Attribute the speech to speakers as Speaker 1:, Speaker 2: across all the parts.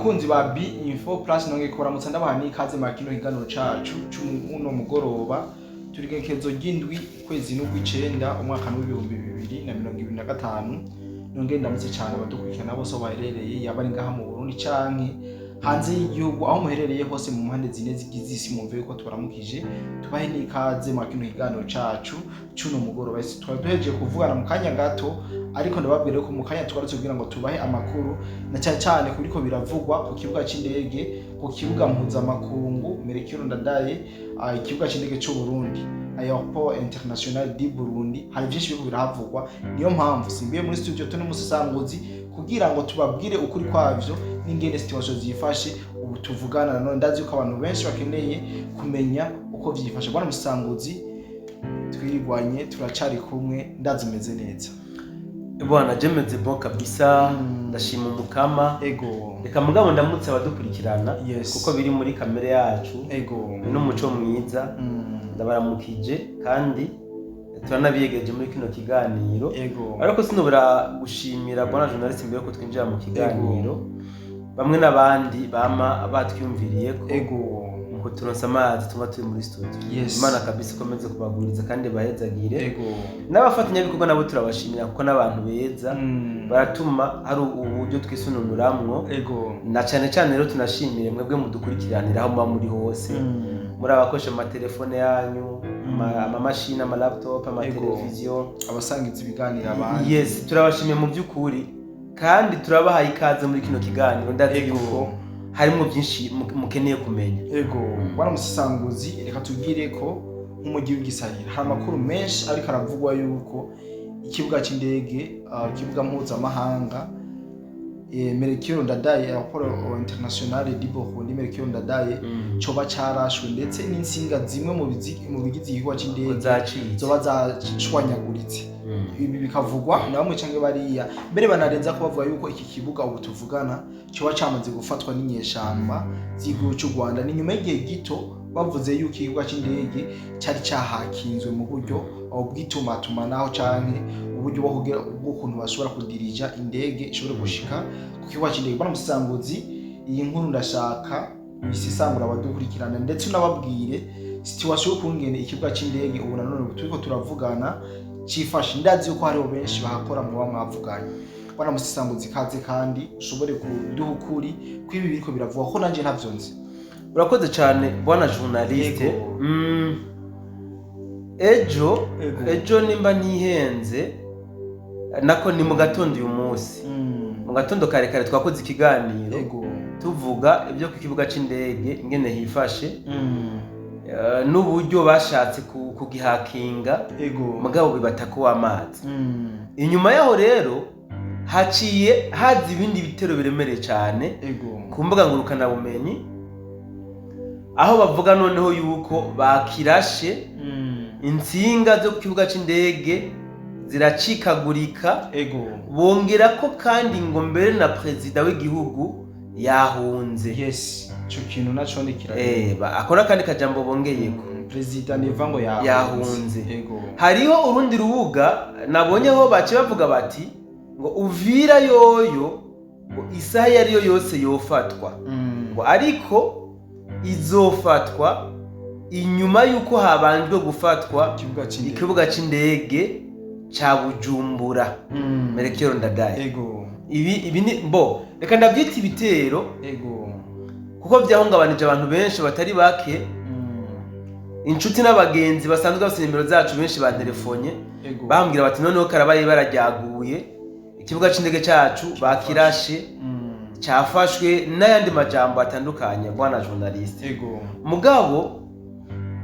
Speaker 1: Bakunzi ba B Info Plus, nongeye kubaramutsa, ndabaha n'ikaze mu kino kiganiro cacu c'uno mugoroba. Turi igenekerezo ry'indwi, ukwezi n'ugw'icenda, umwaka w'2025. Nongeye ndamutse cane abadukurikirana bose aho baherereye, yaba ari ngaha mu Burundi canke hanze y'igihugu, aho muherereye hose mu mpande zine zigize isi, mwumve yuko tubaramukije, tubahe n'ikaze mu kino kiganiro cacu c'uno mugoroba. Twari duhejeje kuvugana mu kanya gato, ariko ndababwira ko mu kanya tugarutse kugira ngo tubahe amakuru, na cyane cyane kuriko biravugwa ku kibuga c'indege, ku kibuga mpuzamakungu Melchior Ndadaye, ikibuga c'indege c'u Burundi, Aéroport International du Burundi. Hari byinshi biriko birahavugwa, niyo mpamvu simbiye muri studio turi n'umusesanguzi kugira ngo tubabwire ukuri kwavyo n'ingene situation zifashe ubu tuvugana. Nanone ndazi yuko abantu benshi bakeneye kumenya uko vyifashe. Bwana musesanguzi, twirigwanye, turacari kumwe, ndazi umeze neza.
Speaker 2: Bwana, je meze bon kabisa. Ndashima Umukama. Reka mugabo ndamutse abadukurikirana, kuko biri muri kamere yacu, ni n'umuco mwiza. Ndabaramukije kandi turanabiyegeje muri kino kiganiro. Ariko sinobura gushimira, bwana journaliste, mbere yuko twinjira mu kiganiro, bamwe n'abandi bama batwiyumviriye ko mu kuturonsa amazi tuba turi muri studio. Imana kabisa ikomeze kubaguriza kandi bahezagire. N'abafatanyabikorwa nabo turabashimira, kuko n'abantu beza, baratuma hari uburyo twisununuramwo. Na cyane cyane rero tunashimire mwebwe mudukurikiranira aho muba muri hose, muri abakoresha amatelefone yanyu, amamashini, amalaptop, amateleviziyo,
Speaker 1: abasangiza ibiganiro abandi.
Speaker 2: Yes, turabashimiye mu by'ukuri kandi turabahaye ikaze muri kino kiganiro. Ndazi yuko harimo byinshi mukeneye kumenya.
Speaker 1: Ego, bwana musesanguzi, reka tubwire ko nk'umujyi w'igisahira hari amakuru menshi ariko aravugwa yuko ikibuga c'indege, ikibuga mpuzamahanga Melchior Ndadaye, Aéroport International du Burundi Melchior Ndadaye, coba carashwe, ndetse n'insinga zimwe mu bigize igikorwa c'indege
Speaker 2: zacitse,
Speaker 1: zoba zashwanyaguritse. Ibi bikavugwa na bamwe canke bariya, mbere banarenza ko bavuga yuko iki kibuga ubu tuvugana coba camaze gufatwa n'inyeshamba z'igihugu c'u Rwanda. Ni nyuma y'igihe gito bavuze yuko ikibuga c'indege cari cahakinzwe mu buryo bw'itumatumanaho canke uburyo bwo kugira bw'ukuntu bashobora kudirija indege ishobore gushika ku kibuga c'indege. Bwana musesanguzi, iyi nkuru ndashaka uyisesangura abadukurikirana, ndetse unababwire situation y'ukungene ikibuga c'indege ubu nanone turiko turavugana cifashe. Ndazi yuko hariho benshi bahakora muba mwavuganye. Bwana musesanguzi, ikaze kandi ushobore kuduha ukuri kw'ibi biriko biravugwa, ko nanje ntavyo nzi.
Speaker 2: Urakoze cyane, bwana journaliste.
Speaker 1: Yego.
Speaker 2: Ejo, ejo nimba ntihenze, nako ni mu gatondo uyu munsi, mu gatondo kare kare twakoze ikiganiro tuvuga ibyo ku kibuga c'indege, ingene hifashe, n'uburyo bashatse kugihakinga, mugabo bibatako amazi. Inyuma yaho rero haciye haza ibindi bitero biremereye cyane ku mbuga ngurukanabumenyi, aho bavuga noneho yuko bakirashe, insinga zo ku kibuga c'indege ziracikagurika. Bongera ko kandi ngo mbere na perezida w'igihugu yahunze.
Speaker 1: Yes, ico kintu naco ni kira.
Speaker 2: Ako n'akandi kajambo bongeyeko.
Speaker 1: Perezida Neva ngo yahunze.
Speaker 2: Yahunze. Hariho urundi rubuga nabonyeho bace bavuga bati ngo Uvira yoyo ngo isaha iyo ariyo yose yofatwa, ngo ariko izofatwa inyuma y'uko habanjwe gufatwa
Speaker 1: ikibuga c'indege,
Speaker 2: ikibuga c'indege ca Bujumbura, Melchior Ndadaye. Ibi ni bo, reka ndabyita ibitero, kuko byahungabanije abantu benshi batari bake. Inshuti n'abagenzi basanzwe bafite nimero zacu benshi banterefonye, bambwira bati noneho karabaye, bararyaguye, ikibuga c'indege cacu bakirashe, cyafashwe, n'ayandi majambo atandukanye, bwana journaliste. Mugabo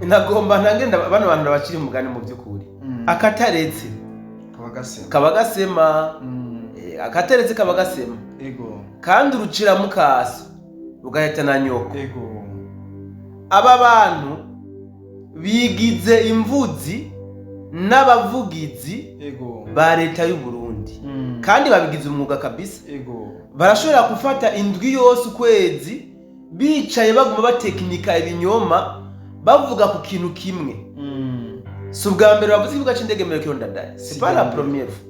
Speaker 2: nagomba ntange bano bantu ndabacira umugani mu by'ukuri: akataretse
Speaker 1: kaba gasema.
Speaker 2: Kaba gasema. Akataretse kaba gasema. Kandi urucira mukaso rugahitana nyoko. Aba bantu bigize imvuzi n'abavugizi ba leta y'u Burundi, kandi babigize umwuga kabisa. Barashobora gufata indwi yose, ukwezi, bicaye baguma batekinika ibinyoma, bavuga ku kintu kimwe. Si ubwa mbere bavuze ikibuga c'indege Melchior Ndadaye, c'est pas la
Speaker 1: Si.
Speaker 2: première fois.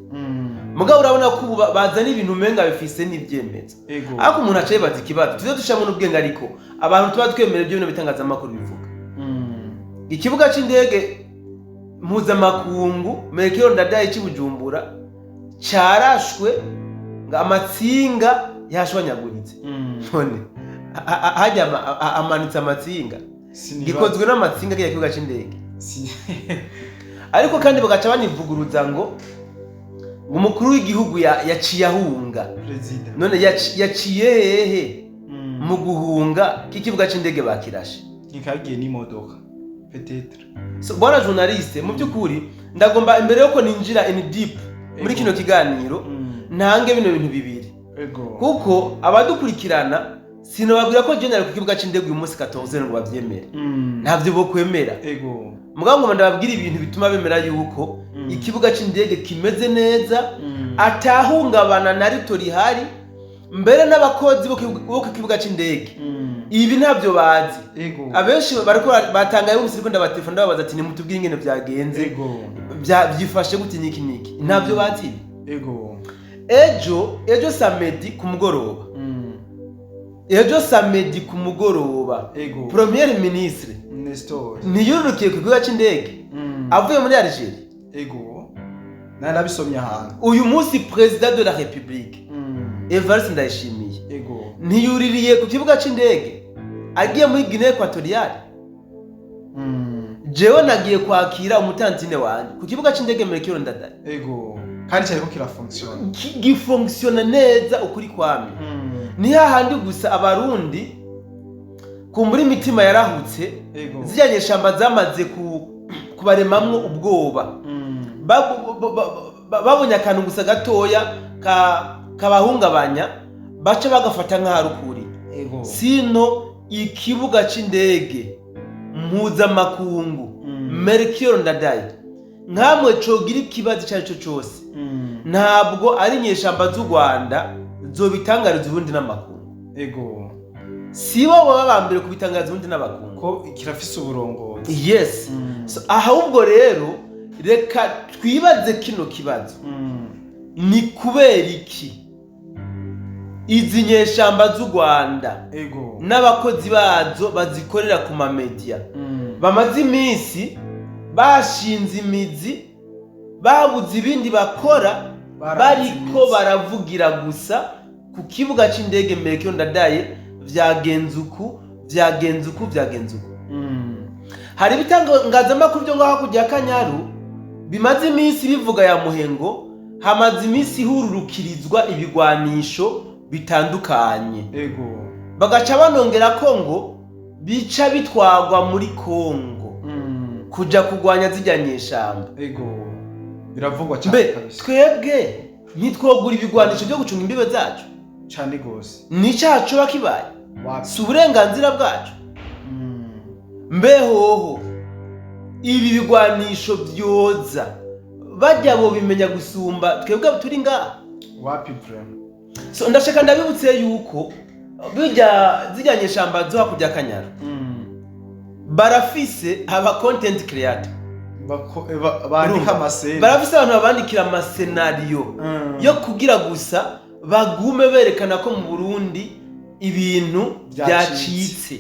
Speaker 2: Mugabo urabona ko ubu bazana ibintu umenga bifise n'ibyemezo. Ariko umuntu aca yibaza ikibazo, tuze dushiramo n'ubwenge, ariko abantu tuba twemera ibyo bino bitangazamakuru bivuga. Ikibuga c'indege mpuzamakungu Melchior Ndadaye c'i Bujumbura carashwe, ngo amatsinga yashwanyaguritse. None hajya amanitse amatsinga? Gikozwe n'amatsinga kiriya kibuga c'indege? Ariko kandi bagaca banivuguruza ngo umukuru w'igihugu yaciye ahunga.
Speaker 1: Perezida.
Speaker 2: None yaciye hehe mu guhunga k'ikibuga c'indege bakirashe?
Speaker 1: Ntikagiye n'imodoka peut-être.
Speaker 2: So, bwana journaliste, mu by'ukuri ndagomba, imbere yuko ninjira in deep muri kino kiganiro, ntange bino bintu bibiri, kuko abadukurikirana sinababwira ko general ku kibuga c'indege uyu munsi 14 ngo bavyemere. Ntavyo bokwemera. Mugabo ngo ndababwira ibintu bituma bemera yuko ikibuga c'indege kimeze neza, atahungabana na rito rihari. Mbere n'abakozi bo ku kibuga c'indege ibi ntabyo bazi. Abenshi bariko batangaye bose, ariko ndabatelefona ndababaza ati: "Nimutubwire ingene vyagenze, byifashe gute, niki niki." Ntabyo bazi ibi. Ejo samedi ku mugoroba, ejo samedi ku mugoroba, premier ministre
Speaker 1: Nestor
Speaker 2: ntiyururukiye ku kibuga c'indege avuye muri Algeria?
Speaker 1: Ego, narabisomye ahantu.
Speaker 2: Uyu munsi président de la République Evariste Ndayishimiye ntiyuririye ku kibuga c'indege agiye muri Guinée Equatoriale? Jewe nagiye kwakira umutantine wanje ku kibuga c'indege Melchior Ndadaye.
Speaker 1: Ego, kandi cyariko kirafonctionna.
Speaker 2: Gifonctionna neza ukuri kwami. Ni hahandi gusa abarundi kumbura imitima yarahutse. Ziriya nyeshamba zamaze kubaremamwo ubwoba. Babonye akantu gusa gatoya kabahungabanya, baca bagafata nk'ahari ukuri. Sino ikibuga c'indege mpuzamakungu Melchior Ndadaye, nkamwe cogira ikibazo icyo ari cyo cyose, ntabwo ari inyeshamba z'u Rwanda zobitangariza ubundi n'amakungu. Si bo baba ba mbere kubitangariza ubundi n'abakungu.
Speaker 1: Ko kirafise uburongozi.
Speaker 2: Yes. So, ahubwo rero reka twibaze kino kibazo: ni kubera iki izi nyeshamba z'u Rwanda n'abakozi bazo bazikorera ku mamedia bamaze iminsi bashinze imizi, babuze ibindi bakora,
Speaker 1: Baranze
Speaker 2: bariko
Speaker 1: imizi.
Speaker 2: baravugira gusa ku kibuga c'indege Melchior Ndadaye vyagenze uku, vyagenze uku, vyagenze uku? Hari ibitangazamakuru byo ngaho hakurya ya Kanyaru bimaze iminsi bivuga ya Muhengo hamaze iminsi hururukirizwa ibigwanisho bitandukanye, bagaca banongera ko ngo bica bitwagwa muri Kongo kuja kurwanya zirya nyeshamba.
Speaker 1: Ego, biravugwa cyane.
Speaker 2: Mbe
Speaker 1: Kabisa.
Speaker 2: twebwe ntitwogura ibigwanisho byo gucunga imbibe zacu?
Speaker 1: Cyane gose.
Speaker 2: Ni icyaha coba kibaye?
Speaker 1: Wapi.
Speaker 2: Si uburenganzira bwacu? Mbehoho ibi bigwanisho byoza bajya bo bimenya gusumba twebwe turi ngaha?
Speaker 1: Wapi vraiment.
Speaker 2: So, ndashaka ndabibutse yuko bijya zijya nyeshamba zo hakurya Kanyaru barafise aba content creator.
Speaker 1: Bandika
Speaker 2: Urumva?
Speaker 1: amascènes.
Speaker 2: Barafise abantu babandikira amascénario yo kugira gusa bagume berekana ko mu Burundi ibintu
Speaker 1: Byacitse.
Speaker 2: byacitse,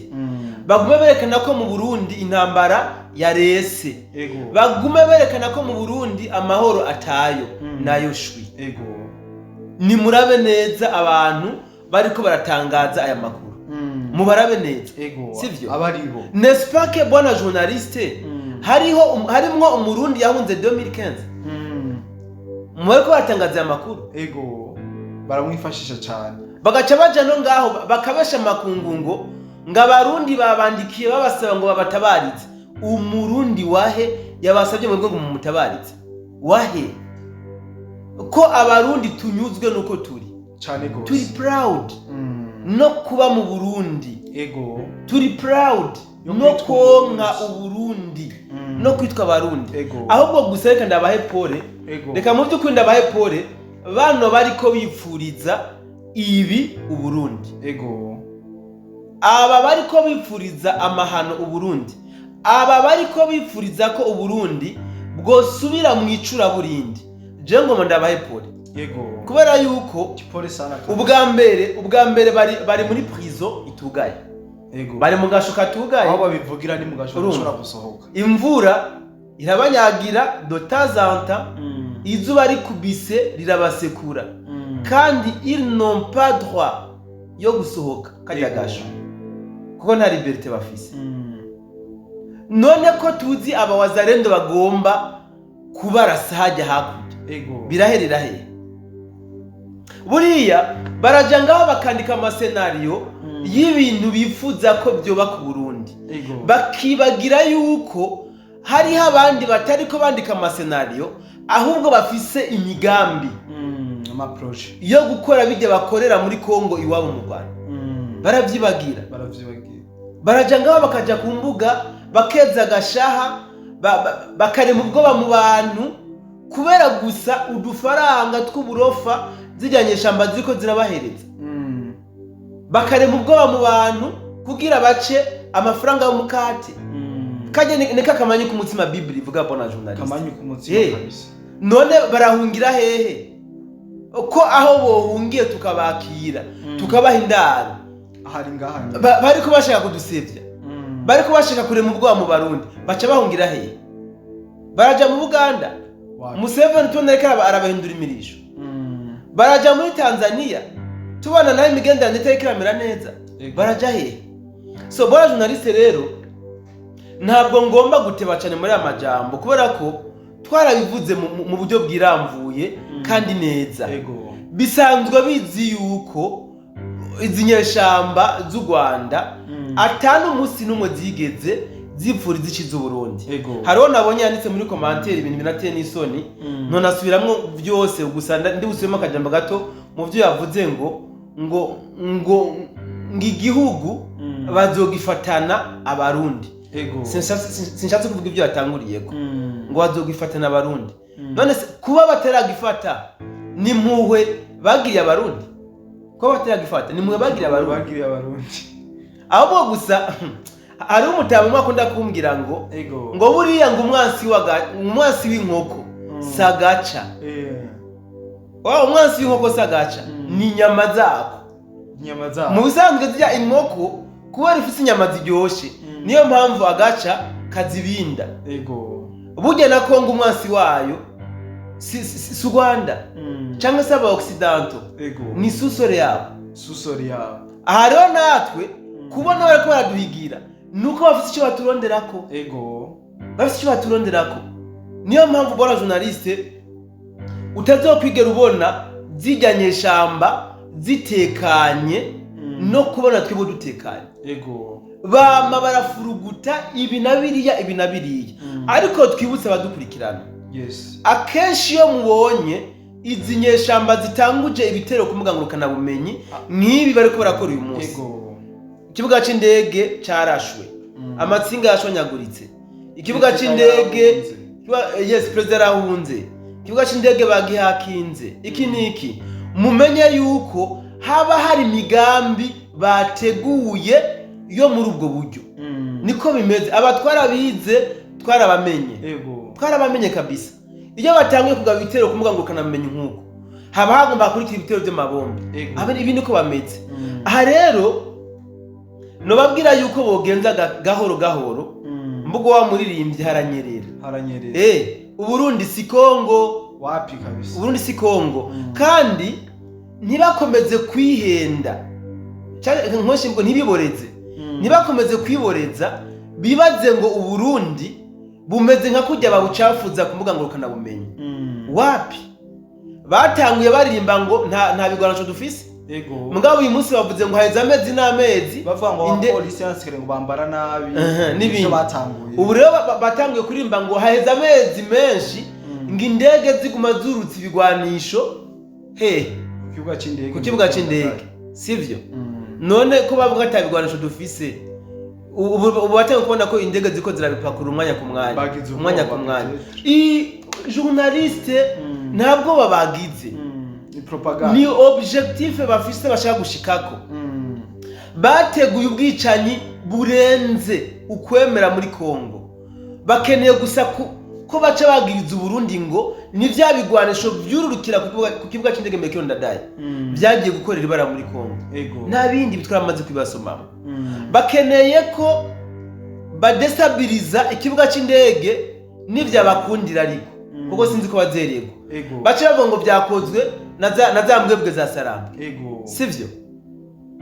Speaker 2: bagume berekana ko mu Burundi intambara yarese, bagume berekana ko mu Burundi amahoro atayo. Nayo shwi. Nimurabe neza abantu bariko baratangaza aya makuru, mubarabe neza. Sivyo?
Speaker 1: Aba aribo.
Speaker 2: N'est-ce pas que, bwana journaliste, hariho harimwo umurundi yahunze 2015 mu bariko baratangaza aya makuru?
Speaker 1: Ego, baramwifashisha cyane.
Speaker 2: Bagaca baja no ngaho bakabesha amakungu ngo abarundi babandikiye babasaba ngo babatabarize. Umurundi wahe yabasabye mwebwe ngo mumutabarize? Wahe? Ko abarundi tunyuzwe nuko turi.
Speaker 1: Cyane gose.
Speaker 2: Turi proud no kuba mu Burundi. Turi proud
Speaker 1: Yo
Speaker 2: no
Speaker 1: kwitwa
Speaker 2: konka
Speaker 1: Umurundi.
Speaker 2: Uburundi no kwitwa abarundi. Ahubwo gusa reka ndabahe pole. Reka mu by'ukuri ndabahe pole bano bariko bipfuriza ibi Uburundi. Aba bariko bipfuriza amahano Uburundi, aba bariko bipfuriza ko Uburundi bwosubira mu icuraburindi, je ngoma ndabahe pole. Kubera yuko
Speaker 1: Pole sana kabisa.
Speaker 2: ubwa mbere bari muri prison itugaye, bari mu gasho katugaye.
Speaker 1: Aho babivugira ni mu gasho,
Speaker 2: Urumva?
Speaker 1: bashobora gusohoka.
Speaker 2: Imvura irabanyagira de temps en temps, izuba rikubise rirabasekura, kandi ils n'ont pas droit yo gusohoka kajya gasho, kuko nta liberté bafise. None ko tuzi abawazalendo bagomba kubarasa hajya hakurya, biraherera he? Buriya baraja ngaho bakandika ama scénario y'ibintu bifuza ko byoba ku Burundi, bakibagira yuko hariho abandi batariko bandika ama scénario, ahubwo bafise imigambi
Speaker 1: Ama projets
Speaker 2: yo gukora bijya bakorera muri Kongo iwabo mu Rwanda. Baravyibagira.
Speaker 1: Baravyibagira.
Speaker 2: Baraja ngaho bakaja ku mbuga, bakeza agashaha, bakarema ubwoba mu bantu kubera gusa udufaranga tw'uburofa zijya nyeshamba ziriko zirabahereza. Bakarema ubwoba mu bantu kugira bace amafaranga y'umukate. Kajya ni kakamanyu k'umutsima, Bible ivuga, bona journaliste.
Speaker 1: Kamanyu k'umutsima kabisa.
Speaker 2: None barahungira hehe, ko aho bohungiye tukabakira, tukabaha indaro?
Speaker 1: Ahari ngaha.
Speaker 2: Bariko bashaka kudusebya, bariko bashaka kurema ubwoba mu Barundi, baca bahungira hehe? Baraja mu Buganda?
Speaker 1: Wapi.
Speaker 2: Museveni tubona ariko arabahindura imirisho. Baraja muri Tanzania, tubona nawe imigenderanire itariko iramera neza. Baraja hehe? So bora journaliste, rero ntabwo ngomba guteba cyane muri aya majambo, kubera ko twarabivuze mu buryo bwiramvuye kandi neza. Bisanzwe bizi yuko izi nyeshamba z'u Rwanda atanu umunsi n'umwe zigeze zipfuriza ikiza Uburundi. Hariho nabonye yanditse muri commentaire ibintu binateye n'isoni. None asubiramwo byose gusa, ndi busubiremo akajambo gato mu byo yavuze, ngo igihugu bazogifatana Abarundi. Sinshatse kuvuga ibyo yatanguriyeko, ngo bazogifatana Abarundi. None se kuba bataragifata ni mpuhwe bagiriye Abarundi? Kuba bataragifata ni mpuhwe bagiriye Abarundi?
Speaker 1: Bagiriye Abarundi.
Speaker 2: Ahubwo gusa hariho umutabo umwe akunda kumbwira ngo ngo buriya ngo umwansi w'inkoko sagaca. Wa umwansi w'inkoko sagaca, ni inyama zako.
Speaker 1: Inyama zabo.
Speaker 2: Mu bisanzwe zirya inkoko kubera ifise inyama ziryoshe, niyo mpamvu agaca kazibinda. Burya na Kongo umwansi wayo si u Rwanda cyangwa se aba occidentaux, ni sous-sol yabo.
Speaker 1: Sous-sol yabo.
Speaker 2: Aha rero natwe kubona bariko baraduhigira nuko bafise icyo baturonderako. Bafise icyo baturonderako, niyo mpamvu bora journaliste utazokwigera ubona zijya nyeshamba zitekanye no kubona twebwe dutekanye. Bama barafuruguta ibi na biriya, ibi na biriya. Ariko twibutse abadukurikirana, akenshi iyo mubonye izi nyeshamba zitanguje ibitero ku mbuga ngurukanabumenyi nk'ibi bariko barakora uyu munsi, ikibuga c'indege carashwe, amatsinga yashonyaguritse, ikibuga
Speaker 1: Perezida
Speaker 2: c'indege
Speaker 1: yarahunze.
Speaker 2: Yes, perezida yarahunze, ikibuga c'indege bagihakinze, iki niki, mumenye yuko haba hari imigambi bateguye yo muri ubwo buryo. Niko bimeze, aba twarabize, twarabamenye. Twarabamenye kabisa. Iyo batanguye kugaba ibitero ku mbuga ngurukanabumenyi nk'uko, haba hagomba gukurikira ibitero by'amabombe. Aba ibi niko bameze. Aha rero nobabwira yuko bogenza gahoro gahoro. Mbugo wa muririmbyi, haranyerera.
Speaker 1: Haranyerera.
Speaker 2: Uburundi si Kongo.
Speaker 1: Wapi kabisa.
Speaker 2: Uburundi si Kongo. Kandi ntibakomeze kwihenda. Nkoshi ngo ntibiboreze, ntibakomeze kwiboreza, bibaze ngo Uburundi bumeze nka kurya babucafuza ku mbuga ngurukanabumenyi. Wapi, batanguye baririmba ngo nta bigwanisho dufise. Mugabo uyu munsi bavuze ngo haheze amezi n'amezi
Speaker 1: Bavuga ngo abapolisi n'abasirikare ngo bambara nabi.
Speaker 2: N'ibindi.
Speaker 1: Ivyo batanguye.
Speaker 2: Ubu rero batanguye kuririmba ngo haheze amezi menshi ngo indege ziguma zurutse ibigwanisho hehe?
Speaker 1: Ku kibuga c'indege.
Speaker 2: Ku kibuga c'indege, sivyo? None ko bavuga ata bigwanisho dufise, ubu batanguye kubona ko indege ziko zirabipakura umwanya ku mwanya,
Speaker 1: Bagize
Speaker 2: umwanya ku
Speaker 1: ubwoba,
Speaker 2: mwanya.
Speaker 1: peut-être.
Speaker 2: I journaliste, ntabwo babagize.
Speaker 1: Ni propaganda.
Speaker 2: Ni objectif bafise bashaka gushikako. Bateguye ubwicanyi burenze ukwemera muri Kongo, bakeneye gusa ko baca bagiriza Uburundi ngo Ni vya bigwanisho vyururukira ku kibuga c'indege Melchior Ndadaye byagiye gukorera ibara muri Kongo. Nta bindi bitwara, amaze kubibasomamo. Bakeneye ko badestabiliza ikibuga c'indege n'ivyabakundira, ariko kuko sinzi ko bazererwa, bace bavuga ngo byakozwe na za mbwebwe za Sarambwe. Sivyo?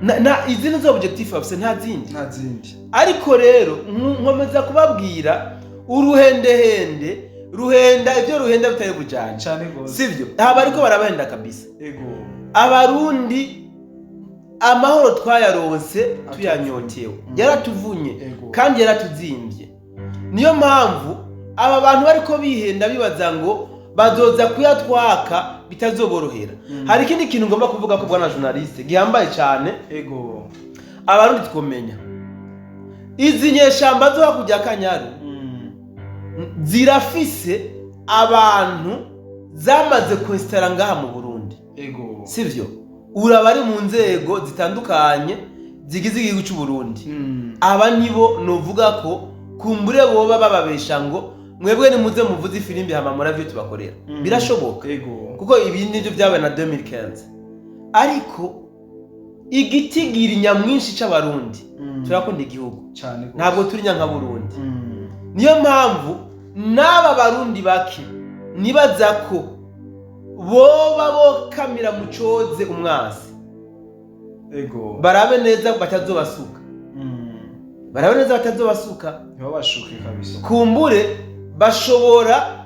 Speaker 2: Na izi nizo objectif bafise, nta zindi.
Speaker 1: Nta zindi.
Speaker 2: Ariko rero nkomeza kubabwira, uruhendehende ruhenda ibyo ruhenda bitari bujanye.
Speaker 1: Cyane gose.
Speaker 2: Sivyo? Aba bariko barabahenda kabisa. Abarundi amahoro twayaronse tuyanyotewe, yaratuvunye kandi yaratuzimbye. Niyo mpamvu aba bantu bariko bihenda bibaza ngo bazoza kuyatwaka, bitazoborohera. Hari ikindi kintu ngomba kuvuga ko, bwana journaliste, gihambaye cyane. Abarundi twomenya izi nyeshamba zo hakurya ya Kanyaru zirafise abantu zamaze kwesitara ngaha mu Burundi. Sivyo? Uraba ari mu nzego zitandukanye zigize igihugu cy'u Burundi. Aba nibo novuga ko kumbure boba bababesha ngo mwebwe nimuze muvuze ifirimbi, hama muravyo tubakorera. Birashoboka. Kuko ibi nivyo byabaye na 2015. Ariko igitigiri nyamwinshi c'Abarundi turakunda igihugu.
Speaker 1: Cyane gose.
Speaker 2: Ntabwo turi nyanka Burundi. Niyo mpamvu n'aba Barundi bake nibaza ko boba bokamira mu coze umwasi, barabe neza batazobasuka. Barabe neza batazobasuka.
Speaker 1: Ntibabashuke kabisa.
Speaker 2: Kumbure bashobora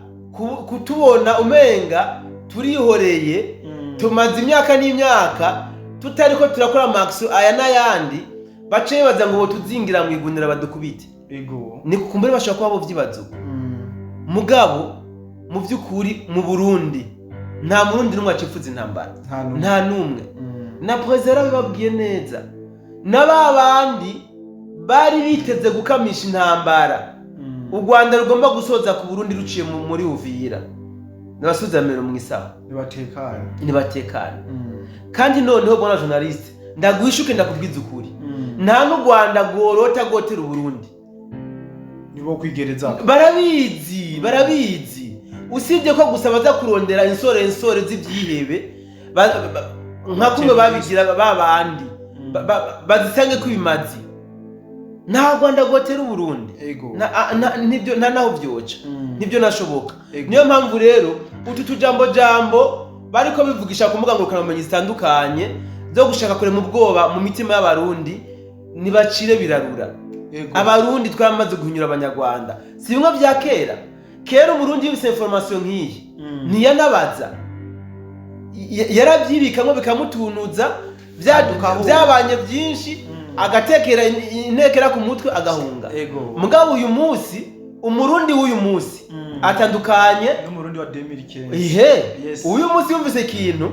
Speaker 2: kutubona umenga turihoreye, tumaze imyaka n'imyaka tutariko turakora amakisi aya n'ayandi, bace bibaza ngo tuzingira mu igunira badukubite. Ni kumbure bashobora kuba bovyibaza uko. Mugabo mu by'ukuri mu Burundi nta Murundi n'umwe acipfuza intambara.
Speaker 1: Nta n'umwe.
Speaker 2: Nta n'umwe. Na perezida yarabibabwiye neza, na ba bandi bari biteze gukamisha intambara u Rwanda rugomba gusoza ku Burundi ruciye muri Uvira, nibasubiza mbere mu isaho.
Speaker 1: Ntibatekanye.
Speaker 2: Ntibatekane. Kandi noneho, bwana journaliste, ndaguhishuke, ndakubwiza ukuri, nta n'u Rwanda rworota rwotera Uburundi.
Speaker 1: Nibo kwigereza.
Speaker 2: Barabizi, barabizi. Usibye ko gusa baza kurondera insore insore z'ibyihebe, nka kumwe babigira ba bandi bazisange ko ibimazi. Nta Rwanda rwotera Uburundi. Nibyo, nta naho byoca. Nibyo nashoboka. Niyo mpamvu rero utu tujambo jambo bariko bivugisha ku mbuga ngurukanabumenyi zitandukanye zo gushaka kurema ubwoba mu mitima y'Abarundi, nibacire birarura. Abarundi twaramaze guhinyura Abanyarwanda, si bimwe bya kera. Kera Umurundi yibise information nk'iyi, ntiyanabaza, yarabyibikamwo bikamutunuza,
Speaker 1: Agahunga.
Speaker 2: byabanye byinshi, agatekera intekera ku mutwe agahunga. Mugabo uyu munsi, Umurundi w'uyu munsi atandukanye
Speaker 1: n'Umurundi wa 2015.
Speaker 2: Ihe.
Speaker 1: Yes.
Speaker 2: Uyu munsi yumvise ikintu,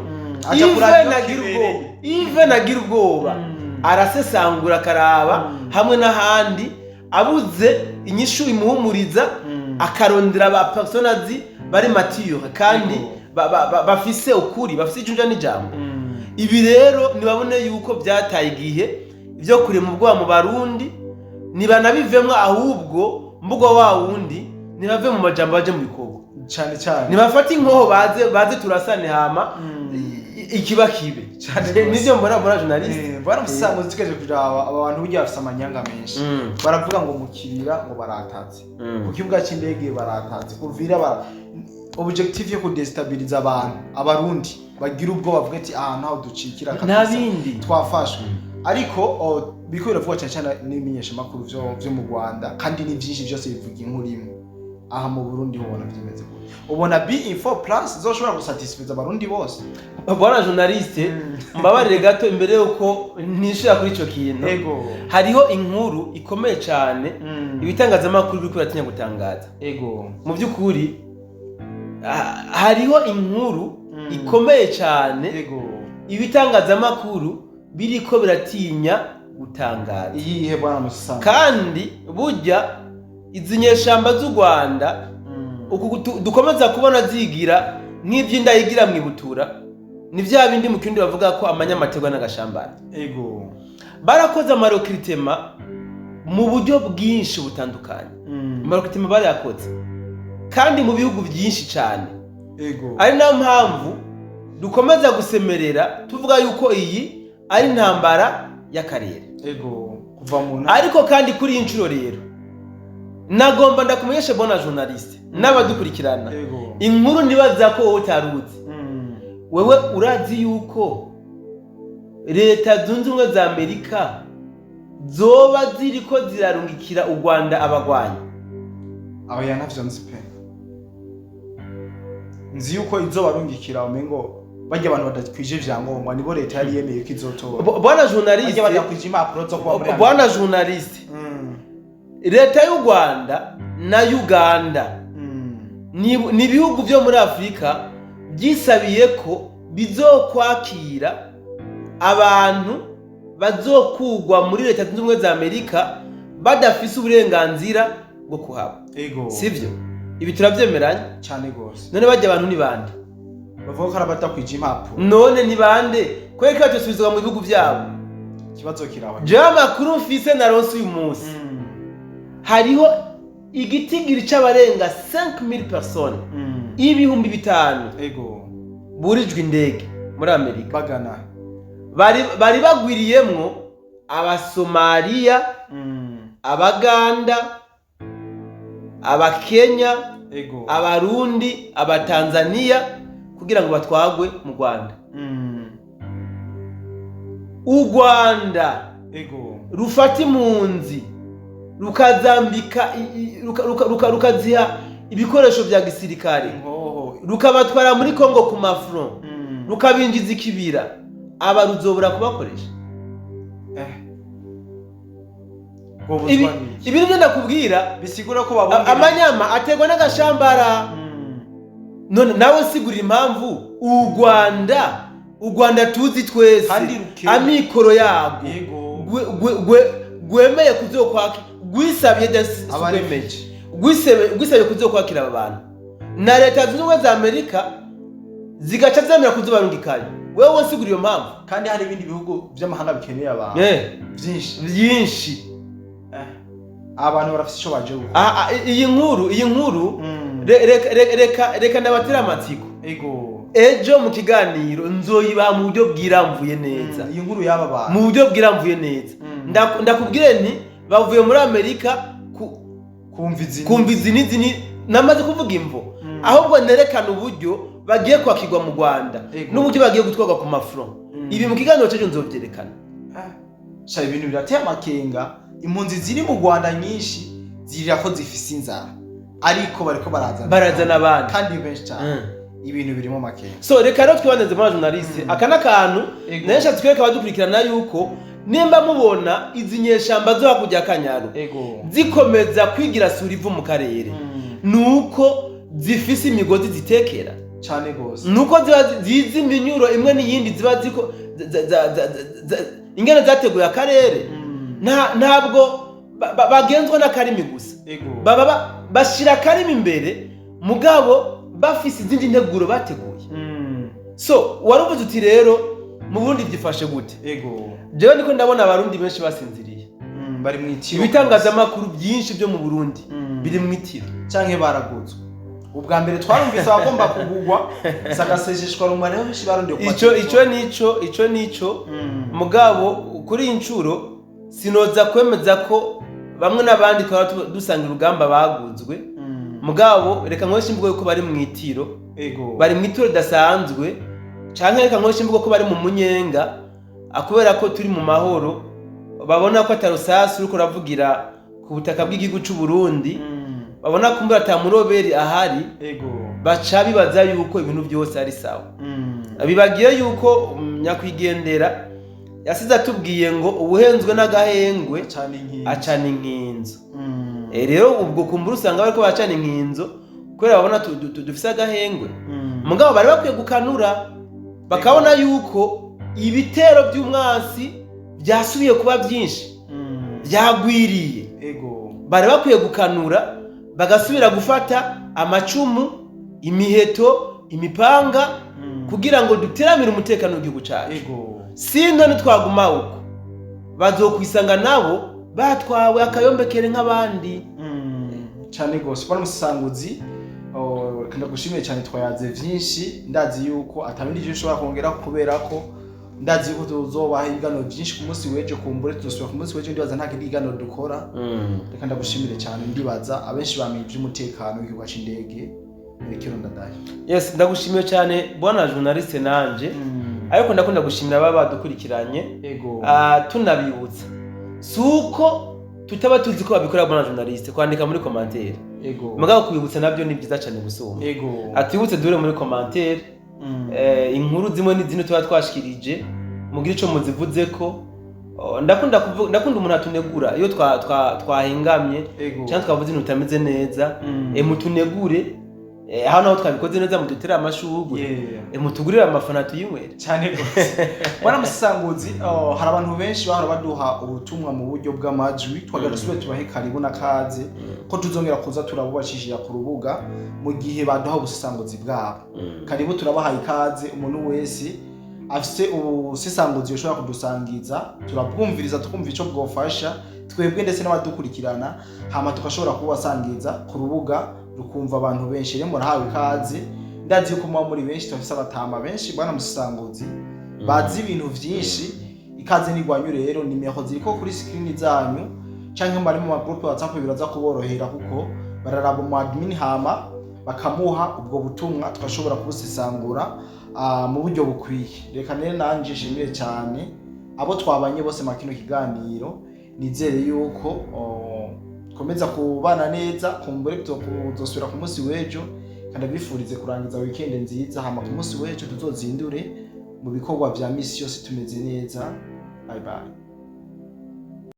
Speaker 1: Aja
Speaker 2: Ive
Speaker 1: kuraba iyo
Speaker 2: nagira
Speaker 1: kibereye.
Speaker 2: ubwoba, Ive nagira ubwoba, arasesangura akaraba hamwe n'ahandi, abuze inyishu imuhumuriza, akarondera ba personnes bari mature kandi bafise ukuri, bafise ijunja n'ijambo. Ibi rero nibabone yuko byataye igihe byo kurema ubwoba mu Barundi, nibanabivemwo. Ahubwo mbugo wa wundi, nibave mu majambo baje mu bikorwa.
Speaker 1: Cyane cyane.
Speaker 2: Nibafate inkoho baze, baze turasane, hama ikiba kibe.
Speaker 1: Cyane rwose.
Speaker 2: Nivyo mbona mbona, journaliste.
Speaker 1: Bwana Musango, tugeje kuraba aba bantu burya bafise amanyanga menshi. Baravuga ngo mu Kibira ngo baratatse, ku kibuga cy'indege baratatse, Uvira bara objectif yo kudestabiliza abantu, Abarundi bagira ubwo bavuga ati aha ntaho ducikira
Speaker 2: Nta
Speaker 1: kabisa,
Speaker 2: bindi.
Speaker 1: twafashwe. Ariko biriko biravugwa cyane cyane n'ibimenyeshamakuru vyo mu Rwanda, kandi ni byinshi, byose bivuga inkuru imwe. Aha mu Burundi ho ubona vyimeze gute? Ubona B Info Plus zoshobora gusatisfiza Abarundi bose?
Speaker 2: Bwana journaliste, mbabarire gato imbere yuko nishira kuri ico kintu. Hariho inkuru ikomeye cyane ibitangazamakuru biriko biratinya gutangaza. Mu by'ukuri hariho inkuru ikomeye cyane ibitangazamakuru biriko biratinya gutangaza.
Speaker 1: Iyihe, bwana Musanga?
Speaker 2: Kandi burya izi nyeshamba z'u Rwanda, uku dukomeza kubona zigira nk'iby'inda yigira mu ibutura, ni bya bindi mu kindi bavuga ko amanyamategwa n'agashambara. Barakoze ama recrutement mu buryo bwinshi butandukanye. Ama recrutement barayakoze kandi mu bihugu byinshi cyane. Ari nayo mpamvu dukomeza gusemerera tuvuga yuko iyi ari intambara y'akarere.
Speaker 1: Ego, kuva mu ntara.
Speaker 2: Ariko kandi kuri iyi nshuro rero nagomba ndakumenyeshe, bwana journaliste, n'abadukurikirana, inkuru nibaza ko wowe utaruzi. Wewe urazi yuko Leta Zunze Ubumwe za Amerika zoba ziriko zirarungikira u Rwanda abagwanyi?
Speaker 1: Aho ya, ntavyo nzi pe. Nzi yuko izo barungikira, umengo barya abantu badakwije ivyangombwa nibo leta yari yemeye ko izotora.
Speaker 2: Bwana
Speaker 1: Barya
Speaker 2: journaliste,
Speaker 1: badakwije impapuro zo kuba muri
Speaker 2: bwana
Speaker 1: Amerika.
Speaker 2: journaliste, leta y'u Rwanda na Uganda ni ibihugu byo muri Afurika byisabiye ko bizokwakira abantu bazokugwa muri Leta Zunze Ubumwe za Amerika badafise uburenganzira bwo kuhaba. Sivyo? Ibi turabyemeranya?
Speaker 1: Cyane gose.
Speaker 2: None bajya abantu ni bande?
Speaker 1: Bavuga ko ari abadakwije impapuro.
Speaker 2: None ni bande? Kubera ko batosubizwa mu bihugu byabo?
Speaker 1: Ikibazo kiraho.
Speaker 2: Jewe amakuru mfise naronse uyu munsi, hariho igitigiri c'abarenga 5000 personnes, 5000, burijwe indege muri Amerika.
Speaker 1: Bagana.
Speaker 2: Bari bagwiriyemwo Abasomaliya, Abaganda, Abakenya, Abarundi, Abatanzaniya, kugira ngo batwagwe mu Rwanda. U Rwanda rufata impunzi rukazambika rukaziha ibikoresho vya gisirikare,
Speaker 1: Inkoho.
Speaker 2: rukabatwara muri Kongo ku ma front, rukabinjiza ikibira, aba ruzobura kubakoresha.
Speaker 1: Ngo
Speaker 2: Ibi
Speaker 1: buzwa n'iki?
Speaker 2: Ibi nibyo ndakubwira.
Speaker 1: Bisigura ko babongereye.
Speaker 2: Amanyama aterwa n'agashambara. None nawe sigura impamvu u Rwanda, u Rwanda tuzi twese,
Speaker 1: Kandi rukeye.
Speaker 2: amikoro yarwo gwemeye kuzokwaka, gwisabye
Speaker 1: Abari
Speaker 2: gwemeye, gwisabye kuzokwakira aba bantu, na Leta Zunze Ubumwe za Amerika zigaca zemera kuzobarungikanya. Wewe wonsigura iyo mpamvu?
Speaker 1: Kandi hari ibindi bihugu by'amahanga bikeneye abantu byinshi.
Speaker 2: Byinshi.
Speaker 1: Abantu barafite icyo baje gukora.
Speaker 2: Ah, ah, iyi nkuru, reka ndabatera amatsiko. Ejo mu kiganiro nzoyibaha mu buryo bwiramvuye neza.
Speaker 1: Iyi nkuru y'aba bantu.
Speaker 2: Mu buryo bwiramvuye neza. Ndakubwire nti bavuye muri Amerika
Speaker 1: kumva izi
Speaker 2: kumva izi n'izi namaze kuvuga imvo. Ahubwo nerekana uburyo bagiye kwakirwa mu Rwanda n'uburyo bagiye gutwarwa ku ma front. Ibi mu kiganiro cy'ejo nzovyerekana.
Speaker 1: Sha, ibintu birateye amakenga. Impunzi ziri mu Rwanda nyinshi zirira ko zifise inzara, ariko bariko barazana
Speaker 2: barazana abandi,
Speaker 1: kandi benshi cyane. Ibintu birimo amakenga.
Speaker 2: So reka rero twibaneze muri journaliste. Aka n'akantu nayo nshatse twereka abadukurikirana yuko nimba mubona izi nyeshamba zo hakurya ya Kanyaru zikomeza kwigira sura ivu mu karere, nuko zifise imigozi zitekera.
Speaker 1: Cyane gose.
Speaker 2: Nuko ziba zizi iminyuro imwe n'iyindi, ziba ziko ingene zateguye akarere. Ntabwo bagenzwa n'akarimi gusa. Baba bashira akarimi imbere, mugabo bafise izindi nteguro bateguye. So waruvuze uti rero mu Burundi byifashe gute? Jewe niko ndabona Abarundi benshi basinziriye.
Speaker 1: Bari mu itiro.
Speaker 2: Ibitangazamakuru byinshi byo mu Burundi biri mu itiro.
Speaker 1: Canke baraguzwe. Ubwa mbere twarumvise abagomba kugugwa sagasejeshwa rumwe, rero benshi barondeye
Speaker 2: Ico ico nico. Mugabo kuri iyi nshuro sinoza kwemeza ko bamwe n'abandi twaba dusanga urugamba baguzwe. Mugabo reka nkoreshe imvugo yuko bari mu itiro. Bari mu itiro ridasanzwe, canke reka nkoreshe imvugo ko bari mu munyenga, kubera ko turi mu mahoro, babona ko atarusasu uriko uravugira ku butaka bw'igihugu c'u Burundi, babona ko imvura ata muroberi ahari, baca bibaza yuko ibintu byose ari sawa. Bibagiye yuko nyakwigendera yasize atubwiye ngo ubuhenzwe n'agahengwe
Speaker 1: acana inkinzo.
Speaker 2: Acana inkinzo. Rero ubwo kumbura usanga bariko baracana inkinzo kubera babona dufise agahengwe. Mugabo bari bakwiye gukanura bakabona yuko ibitero by'umwansi byasubiye kuba byinshi, byagwiriye. Bari bakwiye gukanura bagasubira gufata amacumu, imiheto, imipanga, kugira ngo duteramire umutekano w'igihugu cyacu. Sino nitwaguma uko, bazokwisanga nabo batwawe akayombekere nk'abandi.
Speaker 1: Cyane gose, bari umusanguzi. Oh, Reka ndagushimiye cyane, twayaze vyinshi. Ndazi yuko atabindi vyinshi ushobora kongera, kubera ko ndazi yuko tuzobaha ibiganiro byinshi ku munsi w'ejo. Kumbure tuzosubira ku munsi w'ejo, ndibaza nta kindi kiganiro dukora. Reka ndagushimire cyane. Ndibaza abenshi bamenye iby'umutekano w'ikibuga c'indege Melchior Ndadaye.
Speaker 2: Yes, ndagushimiye cyane, bwana journaliste. Nanje ariko ndakunda gushimira ababa badukurikiranye. Tunabibutsa, si uko tutaba tuzi ko babikora, bwana journaliste, kwandika muri commentaire. Mugabo kubibutsa nabyo ni byiza cyane gusumba. Atwibutse dure muri commentaire inkuru zimwe n'izindi tuba twashikirije, mugire ico muzivuze ko. Oh, ndakunda kuvuga, ndakunda umuntu atunegura iyo twahengamye cyangwa twavuze ibintu bitameze neza. Mutunegure, hano naho twabikoze neza mudutere amashurwe. Mutugurire amafana tuyinywere.
Speaker 1: Cyane rwose, bwana musesanguzi. Oh, hari abantu benshi bahora baduha ubutumwa mu buryo bw'amajwi. Twagera dusubire tubahe karibu na kaze, ko tuzongera kuza turabubashishira ku rubuga mu gihe baduha ubusesanguzi bwabo. Karibu, turabahaye ikaze. Umuntu wese afise ubusesanguzi yoshobora kudusangiza, turabwumviriza, tukumva ico bwofasha twebwe ndetse n'abadukurikirana, hama tugashobora kubasangiza ku rubuga rukumva abantu benshi. Rero murahawe ikaze. Ndazi yuko muba muri benshi, turafise abatama benshi, bwana musesanguzi, bazi ibintu vyinshi. Ikaze n'igwanyu. Rero nimero ziriko kuri screen zanyu, canke bari mu magroupe WhatsApp, biraza kuborohera kuko bararaba mu admin, hama bakamuha ubwo butumwa, tugashobora kubusesangura mu buryo bukwiye. Reka rero nanje nshimire cyane abo twabanye bose mu kino kiganiro. Nizere yuko komeza kubana neza. Kumbure tuzosubira ku munsi w'ejo, kandi abifurize kurangiza weekend nziza, hama ku munsi w'ejo tuzozindure mu bikorwa vya misi yose tumeze neza. Bye bye.